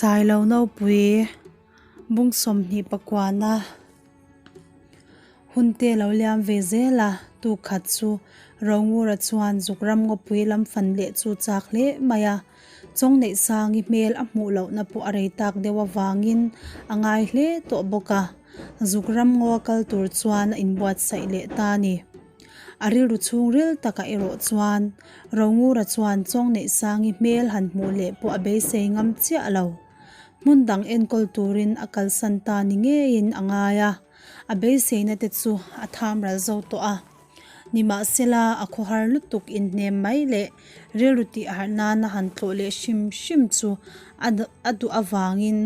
Sailo Nopui bung 29-a hunte lo liam ve zel a, tukhat chu Rongura chuan zuk ram ngawpui lam fan leh chu chak hle mai a, Chawngneihsangi hmel a hmuh lohna pawh a rei tak deuh avangin a ngai hle tawh bawk a, zuk ram ngaw kal tur chuan a inbuatsaih leh ta a ni. A rilru chhungril takah erawh chuan Rongura chuan Chawngneihsangi hmel han hmuh leh pawh a beisei ngam chiah lo. Hmun dang enkawl turin a kalsan ta ni ngeiin a ngai a, a beiseina te chu a tham ral zo tawh a. Nimahsela a khawhar lutuk inhnem mai leh rilru tih harh nana han tlawh leh hrim hrim chu a duh avangin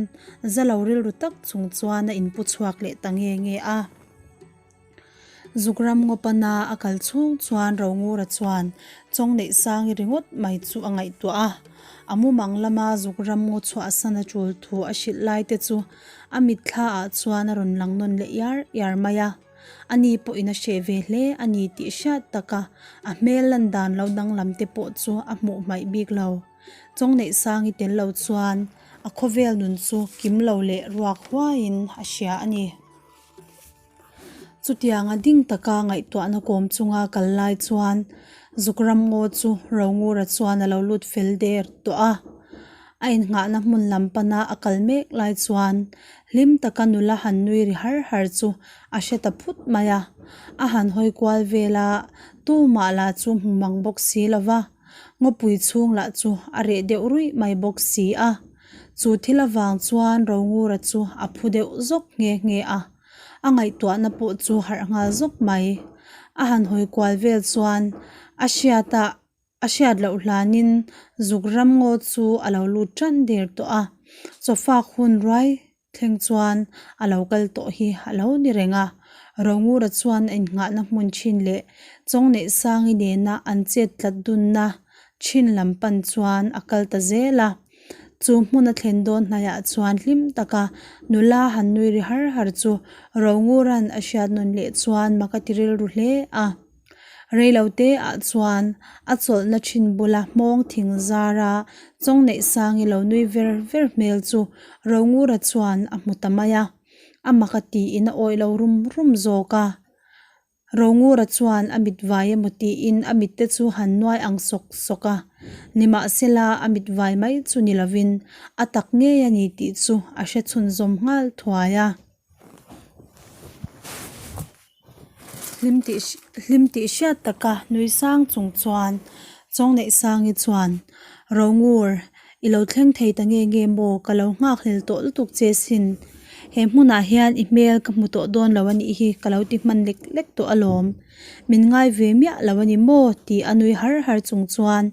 zalo rilru tak chung chuan a inpu chhuak leh ta nge nge a. Zukram ngawpana a kal chhung chuan Rongura chuan Chawngneihsangi ringawt mai chu a ngaihtuah a, a mumang lama Zukram ngaw chhuahsan a tul thu a hrilh lai te chu a mitthla ah chuan a rawn lang nawn leh iar iar mai a. Ani pawhin a hreh ve hle a ni tih hriat taka a hmel lan dan lo danglam te pawh chu a hmuh hmaih bik lo. Chawngneihsangi tel lo chuan a khawvel nun chu kim lo leh ruak huaiin a hria a ni. Chutianga ding taka ngaihtuahna kawm chunga kal lai chuan Zukram ngaw chu Rongura chuan a lo lut fel der tawh a. A innghahna hmun lam pana a kal mek lai chuan hlim taka nula han nui ri har har chu a hre ta phut mai a. A han hawi kual vel a, tumah lah chu hmu mang bawk si lo va, ngawpui chhung lah chu a reh deuh ruih mai bawk si a. Chu thil avang chuan Rongura chu a phu deuh zawk nghe nghe a, a ngaihtuahna pawh chu harh nghal zawk mai. A han hawi kual vel chuan a hriat a a hriat loh hlanin zuk ram ngaw chu a lo lut tan der tawh a, chawfak hun ruai thleng chuan a lo kal tawh hi a lo ni reng a. Rongura chuan a innghahna hmun thin leh Chawngneihsangi nena an chet tlat dunna thin lam pan chuan a kal ta zel a. Chu hmun a thlen dawn hnaiah chuan hlim taka nula han nui ri har har chu Rongura'n a hriat nawn leh chuan mak a ti rilru hle a. Reilote ah chuan a chawlhna thin bula hmawng thing zara Chawngneihsangi lo nui ver ver hmel chu Rongura chuan a hmu ta mai a, a mak a tiin a awih lo rum rum zawk a. Rongura chuan a mit vai emaw tiin a mitte chu han nuai ang sawk sawk a, nimahsela a mit vai mai chu ni lovin a tak ngei a ni tih chu a hre chhunzawm nghal thuai a. Hlim tih hlim tih hriat taka nui sang chung chuan Chawngneihsangi chuan, Rongur, i lo thleng thei ta nge nge maw? Ka lo nghakhlel tawh lutuk che sin. He hmunah hian i hmel ka hmu tawh dawn lo a nih hi ka lo ti hman lek lek tawh alawm. Min ngai ve miah lo a ni maw? tih a nui har har chung chuan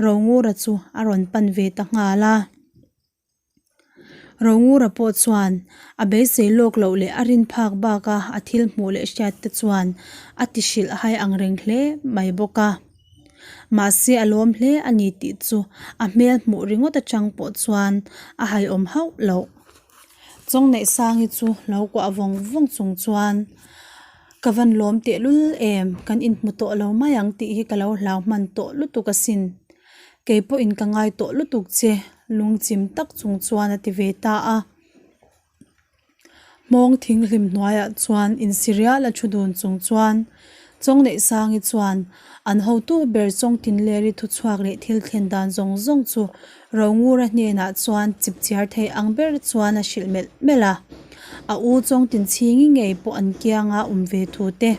Rongura chu a rawn pan ve ta nghal a. Rongura pawh chuan a beisei lawk loh leh a rin phak baka a thil hmuh leh hriat te chuan a ti hrilh hai ang reng hle mai bawk a. Mahse a lawm hle a ni tih chu a hmel hmuh ringawt atang pawh chuan a haiawm hauh loh. Chawngneihsangi chu lo kuah vawng vawng chung chuan ka van lawm tehlul em kan inhmu tawh lo mai ang tih hi ka lo hlau hman tawh lutuk asin. Kei pawhin ka ngai tawh lutuk che lungchim tak chung chuan a ti ve ta a. Hmawng thinghlim hnuaiah chuan insirial a thu dun chung chuan Chawngneihsangi chuan an hotu ber Chawngtinleri thuchhuak leh thil thlen dan zawng zawng chu Rongura hnenah chuan chipchiar thei ang ber chuan a hrilh melh melh a. A u Chawngtinchhingi ngei pawh an kianga awm ve thu te.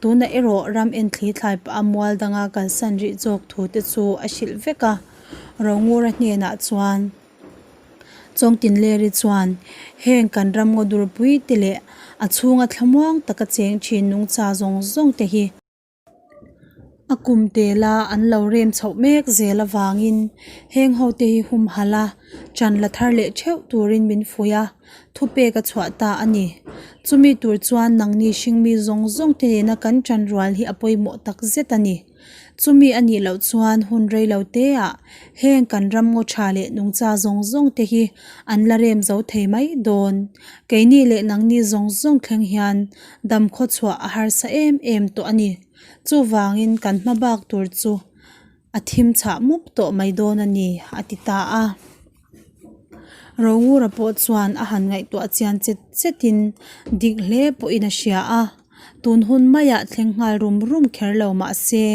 Tunah erawh ram enthli thlai pah a mual danga kalsan rih zawk thu te chu a hrilh vek a, Rongura hnenah chuan Chawngtinleri chuan heng kan ram ngaw durpui te leh a chhunga thlamuang taka cheng thin nungcha zawng zawng te hi a kum tela an lo rem chhoh mek zel avangin heng ho te hi humhalh a, ṭan la thar leh ṭheuh turin min fuih a. Thupek a chhuah ta a ni. Chumi tur chuan nangni hringmi zawng zawng te nena kan ṭan rual hi a pawimawh tak zet a ni. Chumi a nih loh chuan hun rei lo te ah heng kan ram ngaw ṭha leh nungcha zawng zawng te hi an la rem zo thei mai dawn. Keini leh nangni zawng zawng thleng hian dam khawchhuah a harsa em em tawh a ni. Chuvangin kan hma bak tur chu a thim chhah mup tawh mai dawn a ni, a ti ta a. Rongura pawh chuan a han ngaihtuah chian chet chetin dik hle pawhin a hria a, tun hun maiah thleng nghal rum rum kher lo mah se,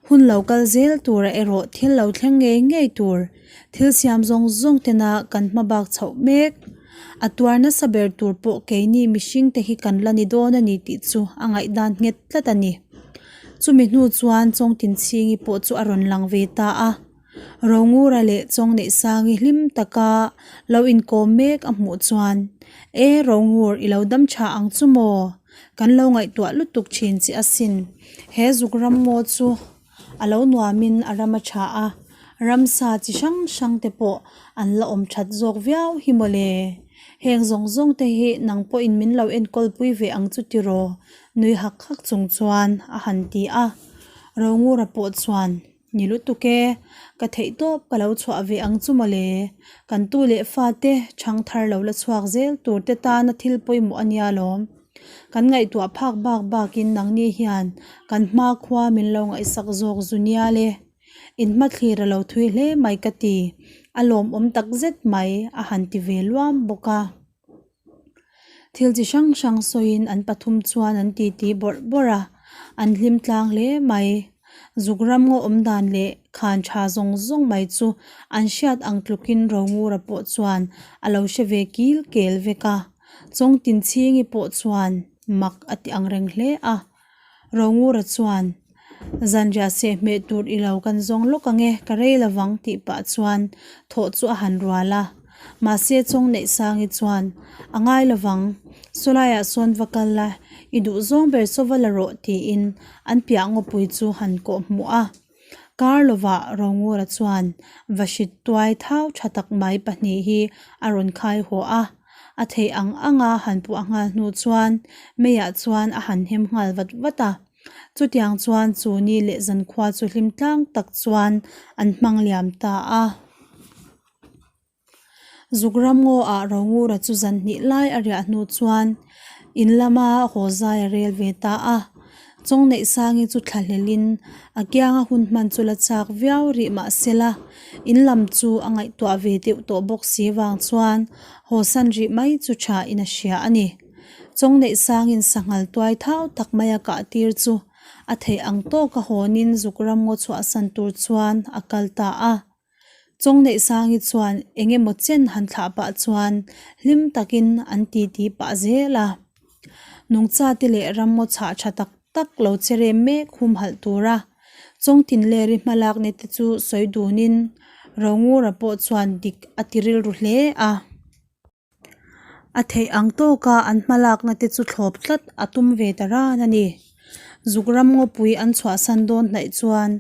hun lo kal zel turah erawh thil lo thleng ngei ngei tur thil siam zawng zawng tena kan hma bak chhoh mek. A tuar nasa ber tur pawh keini mihring te hi kan la ni dawn a ni tih chu a ngaihdan nghet tlat a ni. Chumi hnu chuan Chawngtinchhingi pawh chu a rawn lang ve ta a. Rongura leh Chawngneihsangi hlim taka lo inkawm mek a hmuh chuan, E Rongur, i lo dam tha ang chu maw? Kan lo ngaihtuah lutuk thin che asin. He zuk ram maw chu a lo nuamin a ram a tha a, ramsa chi hrang hrang te pawh an la awm that zawk viau hi mawle. Heng zawng zawng te hi nang pawhin min lo enkawl pui ve ang chu tiraw? Nui hak hak chung chuan a han ti a. Rongura pawh chuan. Ni lutuk e, ka theih tawp ka lo chhuah ve ang chu mawle. Kan tu leh fate chhang thar lo la chhuak zel tur te tana thil pawimawh a nia lawm. Kan ngaihtuah phak bak bakin nangni hian kan hma khua min lo ngaihsak zawk zu nia le. In hmathlir a lo thui hle mai ka ti, a lawmawm tak zet mai a han ti ve luam bawk a. Thil chi hrang hrang sawiin an pathum chuan an titi bawrh bawrh a, an hlim tlang hle mai. Zuk ram ngaw awm dan leh khan tha zawng zawng mai chu an hriat ang tlukin Rongura pawh chuan a lo hre ve kil kel vek a, Chawngtinchhingi pawh chuan mak a ti ang reng hle a. Rongura chuan, Zanriah sehhmeh tur i lo kan zawng lawk ang e, ka rei lovang tih pah chuan thawh chu a han rual a. Mahse Chawngneihsangi chuan, A ngai lovang, sawlaiah sawn va kal la, i duh zawng ber chaw va la rawh tiin an piah ngawpui chu han kawh hmuh a. Kar lovah Rongura chuan vahrit tuai thau tha tak mai pahnih hi a rawn khai haw a. A theih ang anga han puah nghal hnu chuan meiah chuan a han hem nghal vat vat a. Chutiang chuan chu ni leh zankhua chu hlim tlang tak chuan an hmang liam ta a. Zuk ram ngaw ah Rongura chu zan hnih lai a riah hnu chuan in lama haw zai a rel ve ta a. Chawngneihsangi chu thla hlelhin a kianga hun hman chu la chak viau rih mah sela in lam chu a ngaihtuah ve deuh tawh bawk si vang chuan haw san rih mai chu tha in a hria a ni. Chawngneihsangin sanghal tuai thau tak mai a kah tir chu a theih ang tawka hawnin zuk ram ngaw chhuahsan tur chuan a kal ta a. Chawngneihsangi chuan eng emaw chen han thlah pah chuan hlim takin an titi pah zel a. Nungchate leh ramngaw chhah tha tak tak lo che rem mek humhalh tura Chawngtinleri hmalakna te chu sawi dunin Rongura pawh chuan dik a ti rilru hle a. A theih ang tawka an hmalakna te chu thlawp tlat a tum ve ta ran a ni. Zuk ram ngawpui an chhuahsan dawn hnaih chuan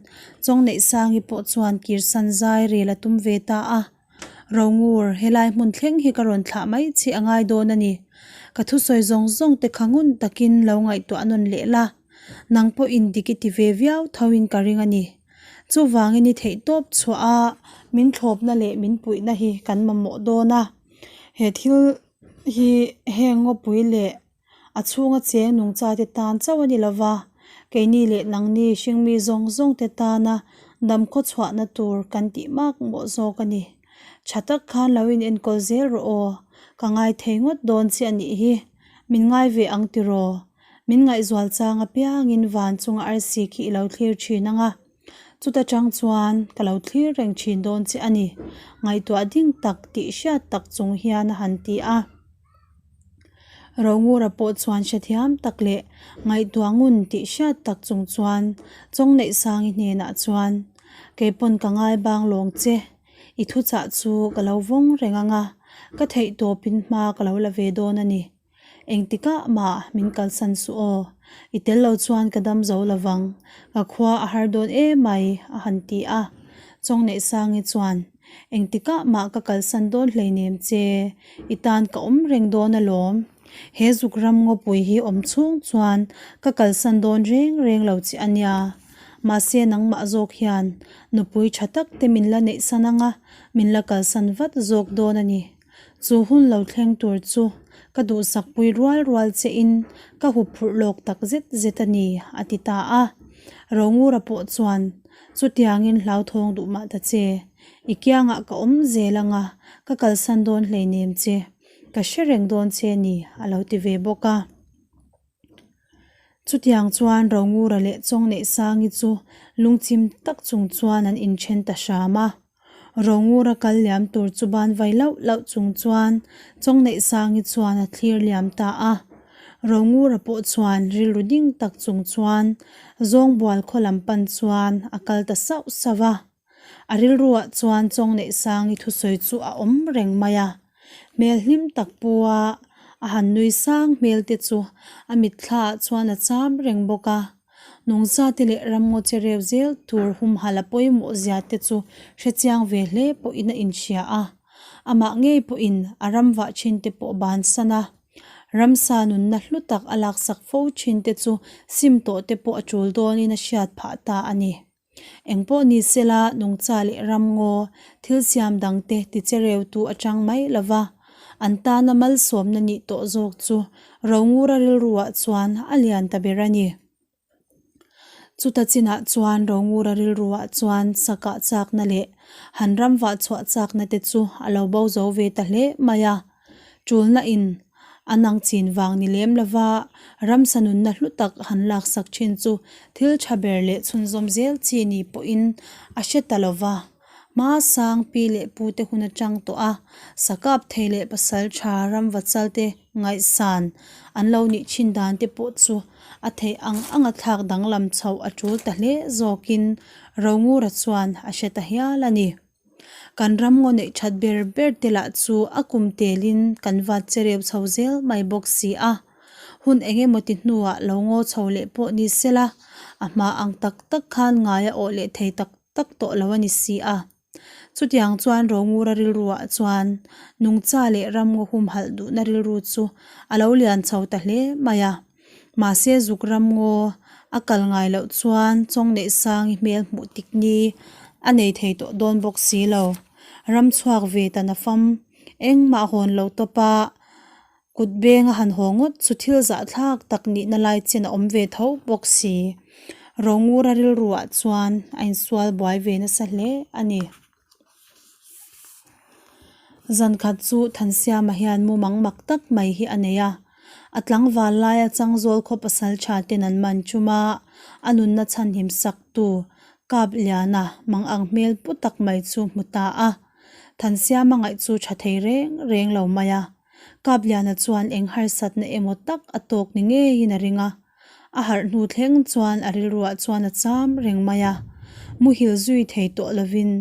Chawngneihsangi pawh chuan kirsan zai rel a tum ve ta a. Rongur, helai hmun thleng hi ka rawn thlah mai che a ngai dawn a ni. Ka thusawi zawng zawng te kha ngun takin lo ngaihtuah nawn leh la. Nang pawhin dik i ti ve viau thoin ka ring a ni. Chuvangin i theihtawp chhuah a min thlawpna leh min puihna hi kan mamawh dawn a. He thil hi heng ngawpui leh a chhunga cheng nungcha te tan chauh a ni lova, keini leh nangni hringmi zawng zawng te tana damkhaw chhuahna tur kan tih mak mawh zawk a ni. Tha tak khan lo in enkawl zel rawh aw, ka ngai thei ngawt dawn che a nih hi, min ngai ve ang tiraw? Min ngaihzual chang apiangin van chunga arsi khi i lo thlir thin ang a. Chuta tang chuan ka lo thlir reng thin dawn che a ni, ngaihtuah ding tak tih hriat tak chung hian a han ti a. Rongura pawh chuan hrethiam tak leh ngaihtuah ngun tih hriat tak chung chuan Chawngneihsangi hnenah chuan, Keipawn ka ngai bang lawng che, i thuchah chu ka lo vawng reng ang a, ka theih tawpin hma ka lo la ve dawn a ni. Engtikah mah min kalsan suh aw, i tel lo chuan ka dam zo lovang, ka khua a har dawn emai a han ti a. Chawngneihsangi chuan, Engtikah mah ka kalsan dawn hleinem che, i tan ka awm reng dawn alawm. He zuk ram ngawpui hi awm chhung chuan ka kalsan dawn reng reng lo che a nia. Mahse nangmah zawk hian nupui tha tak te min la neihsan anga min la kalsan vat zawk dawn a ni. Chu hun lo thleng tur chu ka duhsak pui rual rual che in ka hup phurh lawk tak zet zet a ni, a ti ta a. Rongura pawh chuan, Chutiangin hlauthawng duh mah ta che, i kiangah ka awm zel anga ka kalsan dawn hleinem che, ka hre reng dawn che ni, a lo ti ve bawk a. Chutiang chuan Rongura leh Chawngneihsangi chu lungchim tak chung chuan an inthen ta hram a. Rongura kal liam tur chu ban vai lauh lauh chung chuan Chawngneihsangi chuan a thlir liam ta a. Rongura pawh chuan rilru ding tak chung chuan Zawngbual khaw lam pan chuan a kal ta sauh sauh a. A rilruah chuan Chawngneihsangi thusawi chu a awm reng mai a. Hmel hlim tak pua a han nui sang hmel te chu a mitthlaah chuan a cham reng bawk a. Nungzate leh ramngaw che reu zel tur humhalh a pawimawh zia te chu hrechiang ve hle pawhin a inhria a. Amah ngei pawhin a ram vah thin te pawh bansan a. Ramsa nunna hlu tak a laksak fo thin te chu sim tawh te pawh a tul dawnin a hriat phah ta a ni. Engpawh ni sela nungcha leh ramngaw thil siam dangte tichereutu atang mai lova an tana malsawmna nih tawh zawk chu Rongura rilruah chuan a lian ta ber a ni. Chuta chinah chuan Rongura rilruah chuan sakah chakna leh han ramvah chhuah chakna te chu a lo bo zo ve ta hle mai a. Tulna in a nang chin vang ni lem lova ramsa nunna hlu tak han laksak thin chu thil tha ber leh chhunzawm zel chi ni pawhin a hre ta lova. Hma sang pi leh pu te hun atang tawh a, sakap thei leh pasal tha ramva chal te ngaihsan an lo nih thin dan te pawh chu a theih ang ang a thlak danglam chhoh a tul ta hle zawkin Rongura chuan a hre ta hial a ni. Kan ram ngaw neih that ber ber te lah chu a kum telin kan vat che reu chho zel mai bawk si a. Hun eng emaw ti hnuah lo ngaw chho leh pawh ni sela, a hma ang tak tak khan ngai a awh leh thei tak tak tawh lo a ni si a. Chutiang chuan Rongura rilruah chuan nungcha leh ram ngaw humhalh duhna rilru chu a lo lian chho ta hle mai a. Mahse zuk ram ngaw a kal ngai loh chuan Chawngneihsangi hmel hmuh tik ni a nei thei tawh dawn bawk si lo. Ram chhuak ve ta na fam engmah hawn lo tawp a, kut beng a han haw ngawt chu thil zahthlak tak nihna lai chen a awm ve tho bawk si. Rongura rilruah chuan a insual buai ve nasa hle a ni. Zan khat chu Thansiama hian mumang mak tak mai hi a nei a, a tlangval laia Changzawl khaw pasal tha ten an man chum a, a nunna chhanhim sak tu Kapliana mang ang hmel pu tak mai chu hmu ta a. Thansiama ngaih chu tha thei reng reng lo mai a, Kapliana chuan eng harsatna emaw tak a tawk ni ngeiin a ring a. A harh hnu thleng chuan a rilruah chuan a cham reng mai a, muhil zui thei tawh lovin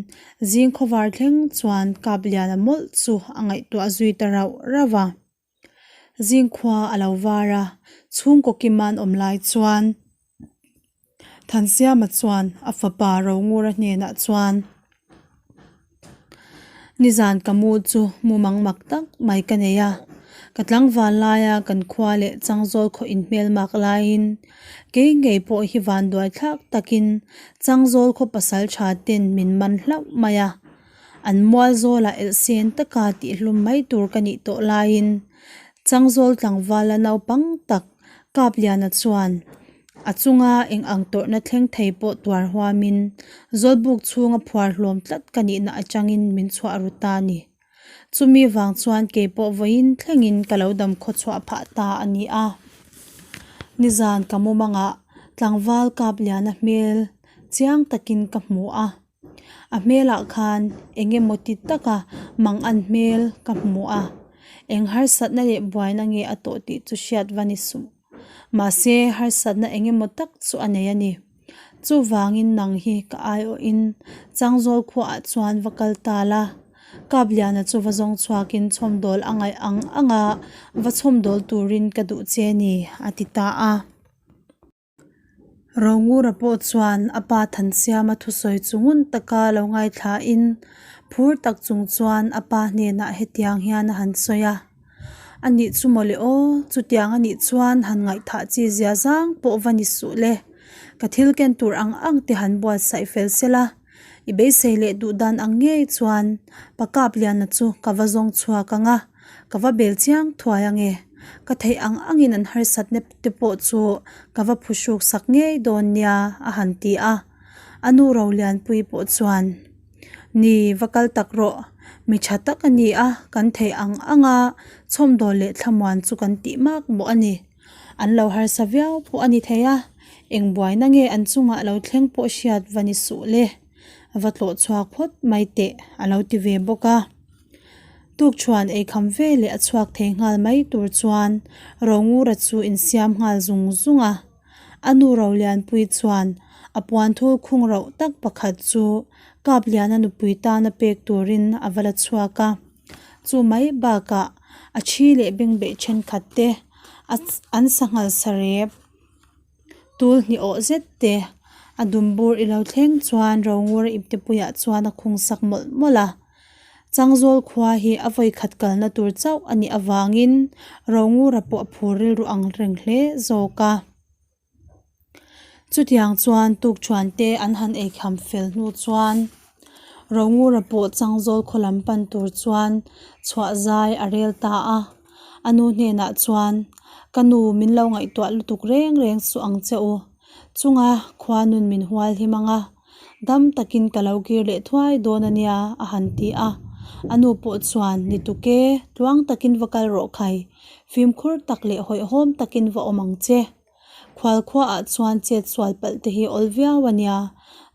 zing khawvar thleng chuan Kapliana mawlh chu a ngaihtuah zui ta rauh rauh a. Zing khua a lo var a, chhungkaw kiman awm lai chuan Thansiama chuan a fapa Rongura hnenah chuan, Nizan ka mu chu mu mang mak tak mai ka nei a, ka tlangval laia kan khua leh Changzawl khaw inhmel mak laiin kei ngei pawh hi vanduai thlak takin Changzawl khaw pasal tha ten min man hlauh mai a, an mual zawlah elhsen taka tihhlum mai tur ka nih tawh laiin Changzawl tlangvala naupang tak Kapliana chuan a chunga eng ang tawrhna thleng thei pawh tuar huamin Zawlbuk chhunga phuar hlawm tlat ka nihna atangin min chhuah ru ta a ni. Chumi vang chuan kei pawh vawiin thlengin ka lo dam khaw chhuah phah ta a ni a. Nizan ka mumangah tlangval Kapliana hmel chiang takin ka hmu a. A hmelah khan eng emaw ti taka mang an hmel ka hmu a, eng harsatna leh buaina nge a tawh tih chu hriat va ni suh. Mahse harsatna eng emaw tak chu a nei a ni. Chuvangin nang hi ka aiawhin Changzawl khuaah chuan va kal ta la, Kapliana chu va zawng chhuakin chhawmdawl a ngaih ang anga va chhawmdawl turin ka duh che ni, a ti ta a. Rongura pawh chuan a pa Thansiama thusawi chu ngun taka lo ngaithlain phur tak chung chuan a pa hnenah hetiang hian a han sawi a, A nih chu mawle aw, chutiang a nih chuan han ngaihthah chi zia zang pawh va ni suh le, ka thil ken tur ang ang te han buatsaih fel sela, i beisei leh duh dan ang ngei chuan pa Kapliana chu ka va zawng chhuak ang a, ka va bel chiang thuai ang e. Ka theih ang angin an harsatna te pawh chu ka va phuhruk sak ngei dawn nia, a han ti a. A nu Rolianpuii pawh chuan, Ni, va kal tak rawh. Mi tha tak a ni a, kan theih ang anga chhawmdawl leh thlamuan chu kan tih mak mawh a ni. An lo harsa viau pawh a ni thei a, eng buaina nge an chungah lo thleng pawh hriat va ni suh le. Va tlawh chhuak phawt mai teh, a lo ti ve bawk a. Tukṭhuan eikham ve leh a chhuak thei nghal mai tur chuan Rongura chu insiam nghal zung zung a. A nu Rolianpui chuan a puanthul khung rauh tak pakhat chu Kapliana nupui tana pek turin a va la chhuak a. Chu mai bakah a ṭhi leh bengbeih ṭhenkhat te an sanghal sarep tul hnih awh zet te a dum bur i lo thleng chuan Rongura iptepuiah chuan a khung sak mawlh mawlh a. Changzawl khua hi a vawi khat kalna tur chauh a nih avangin Rongura pawh a phur rilru ang reng hle zawk a. Chutiang chuan tukṭhuan te an han eikham fel hnu chuan Rongura pawh Changzawl khaw lam pan tur chuan chhuah zai a rel ta a. A nu hnenah chuan, Ka nu, min lo ngaihtuah lutuk reng reng suh ang che u. Chunga khua nun min hual him ang a, dam takin ka lo kir leh thuai dawn a nia, a han ti a. A nu pawh chuan, Ni tuk e, tluang takin va kal rawh khai, fimkhur tak leh hawihhawm takin va awm ang che. Khualkhuaah chuan chet sual palh te hi awl viau a nia,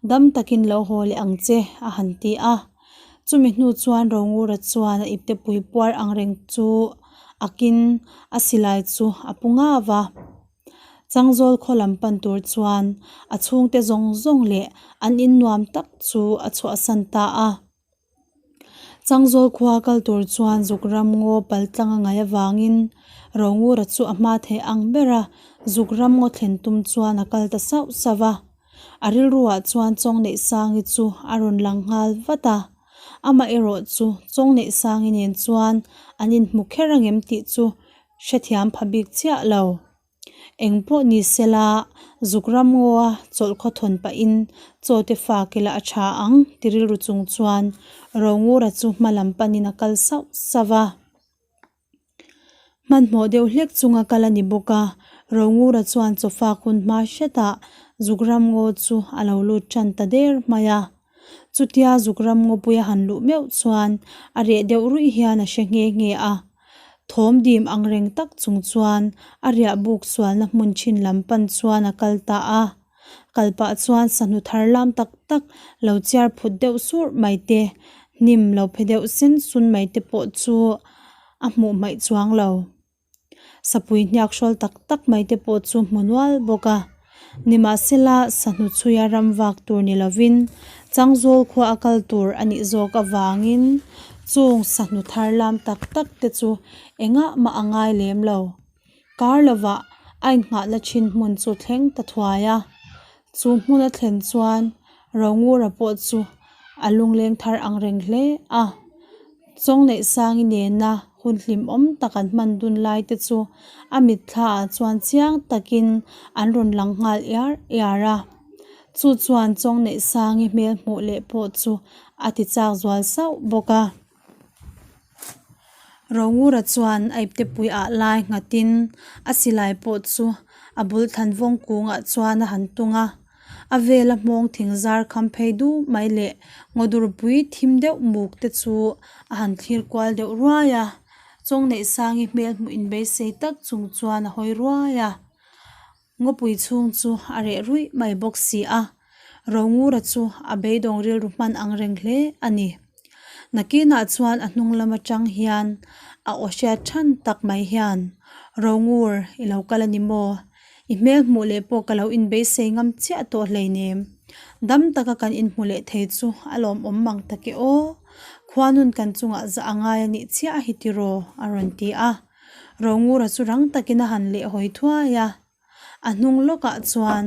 dam takin lo haw leh ang che, a han ti a. Chumi hnu chuan Rongura chuan a iptepui puar ang reng chu akin a silai chu a pu ngau a. Changzawl khaw lam pan tur chuan a chhungte zawng zawng leh an in nuam tak chu a chhuahsan ta a. Changzawl khua kal tur chuan zuk ram ngaw pal tlang a ngaih avangin Rongura chu a hma theih ang ber a, zuk ram ngaw thlen tum chuan a kal ta sauh sauh a. A rilruah chuan Chawngneihsangi chu a rawn lang nghal vat a, amaherawh chu Chawngneihsangi nen chuan an inhmu kher angem tih chu hrethiam pha bik chiah lo. Eng pawh ni sela, zuk ram ngaw a chawlh khaw thawn pahin chaw te fak ila a tha ang ti rilru chung chuan Rongura chu hma lam panin a kal sauh sauh a. Hmanhmawh deuh hlek chunga kal a ni bawk a, Rongura chuan chaw fak hun hma hretah zuk ram ngaw chu a lo lut tan ta der mai a. Chutia zuk ram ngawpui a han luh meuh chuan a reh deuh ruih hian a hre nghe nghe a. Thawm dim ang reng tak chung chuan a riah buk sualna hmun thin lam pan chuan a kal ta a. Kal pah chuan sahnu thar lam tak tak lo chiar phut deuh surh mai te, hnim lo phe deuh sen sun mai te pawh chu a hmuh hmaih chuang lo. Sapui hniak hrawl tak tak mai te pawh chu hmu nual bawk a. Nimahsela, sahnu chhuia ram vak tur ni lovin Changzawl khua a kal tur a nih zawk avangin chung sahnu thar lam tak tak te chu engah mah a ngai lem lo. Kar lovah a inngahna thin hmun chu thleng ta thuai a. Chu hmun a thlen chuan Rongura pawh chu a lungleng thar ang reng hle a. Chawngneihsangi nena hun hlimawm tak an hman dun lai te chu a mitthla ah chuan chiang takin an rawn lang nghal iar iar a. Chu chuan Chawngneihsangi hmel hmuh leh pawh chu a ti chak zual sauh bawk a. Rongura chuan a iptepui ah lai nghatin a silai pawh chu a bul thlan vawng kungah chuan a han tung a. A vela hmawng thing zar kham phei duh mai leh ngawdur pui thim deuh muk te chu a han thlir kual deuh ruai a. Chawngneihsangi hmel hmuh inbeisei tak chung chuan a hawi ruai a. Ngawpui chhung chu a reh ruih mai bawk si a. Rongura chu a beidawng rilru hman ang reng hle a ni. Nakinah chuan a hnung lam atang hian a aw hriat than tak mai hian, Rongur, i lo kal a ni maw? I hmel hmuh leh pawh ka lo inbeisei ngam chiah tawh hleinem. Dam taka kan inhmu leh thei chu a lawmawm mang tak e aw. Khuanun kan chungah zah a ngai a nih chiah hi tiraw? a rawn ti a. Rongura chu rang takin a han lehhawi thuai a. A hnung lawkah chuan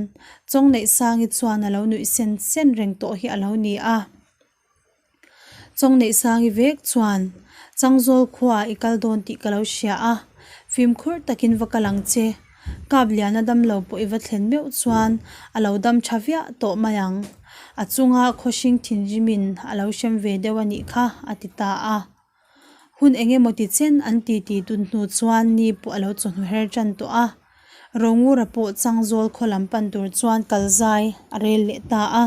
Chawngneihsangi chuan a lo nuih sen sen reng tawh hi a lo ni a. Chawngneihsangi vek chuan, Changzawl khuaah i kal dawn tih ka lo hria a, fimkhur takin va kal ang che. Kapliana dam lo pawh i va thlen meuh chuan a lo dam tha viah tawh mai ang. A chunga khawhring thinrimin a lo hrem ve deuh a nih kha, a ti ta a. Hun eng emaw ti chen an titi dun hnu chuan ni pawh a lo chawhnu her tan tawh a. Rongura pawh Changzawl khaw lam pan tur chuan kal zai a rel leh ta a.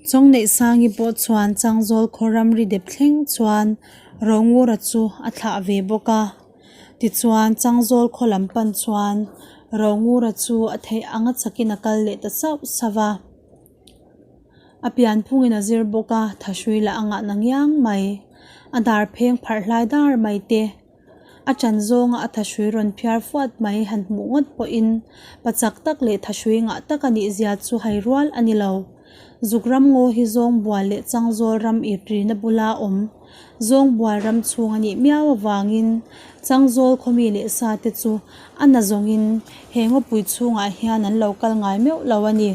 Chawngneihsangi pawh chuan Changzawl khaw ramri dep thleng chuan Rongura chu a thlah ve bawk a. Tichuan Changzawl khaw lam pan chuan Rongura chu a theih anga chakin a kal leh ta sauh sauh a. A pianphungin a zir bawk a, thahrui lah a ngahna ngiang mai. A dar pheng pharh hlai dar mai te. A ṭan zawnga a thahrui rawn phiar fuat mai han hmuh ngawt pawhin pa chak tak leh thahrui ngah tak a nih zia chu hai rual a ni lo. Zuk ram ngaw hi Zawngbual leh Changzawl ram irina bula awm Zawngbual ram chhung a nih miau avangin Changzawl khawmi leh sa te chu a na zawngin he ngawpui chhungah hian an lo kal ngai meuh lo a ni.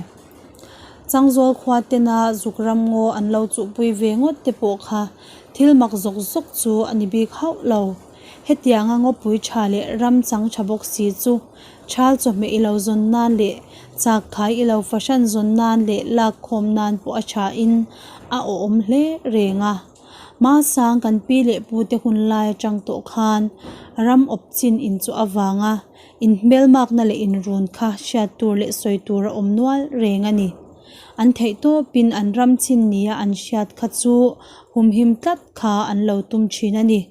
Changzawl khua tena zuk ram ngaw an lo chuhpui ve ngawt te pawh kha thil mak zawk zawk chu a ni bik hauh lo. Hetianga ngawpui tha leh ram chang tha bawk si chu thal chawhmeh i lo zawn nan leh chak khai i lo fahran zawn nan leh lak khawm nan pawh a tha in a awhawm hle reng a. Hmasang kan pi leh pu te hun lai atang tawh khan ram awp chin inchawh avanga Inhmelmakna leh inrun kha hriat tur leh sawi tur a awm nual reng a ni. An theih tawpin an ram chin nia an hriat kha chu humhim tlat kha an lo tum thin a ni.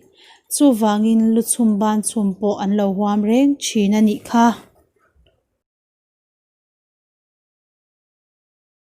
Chuvangin lu chhum ban chhum pawh an lo huam reng thin a nih kha.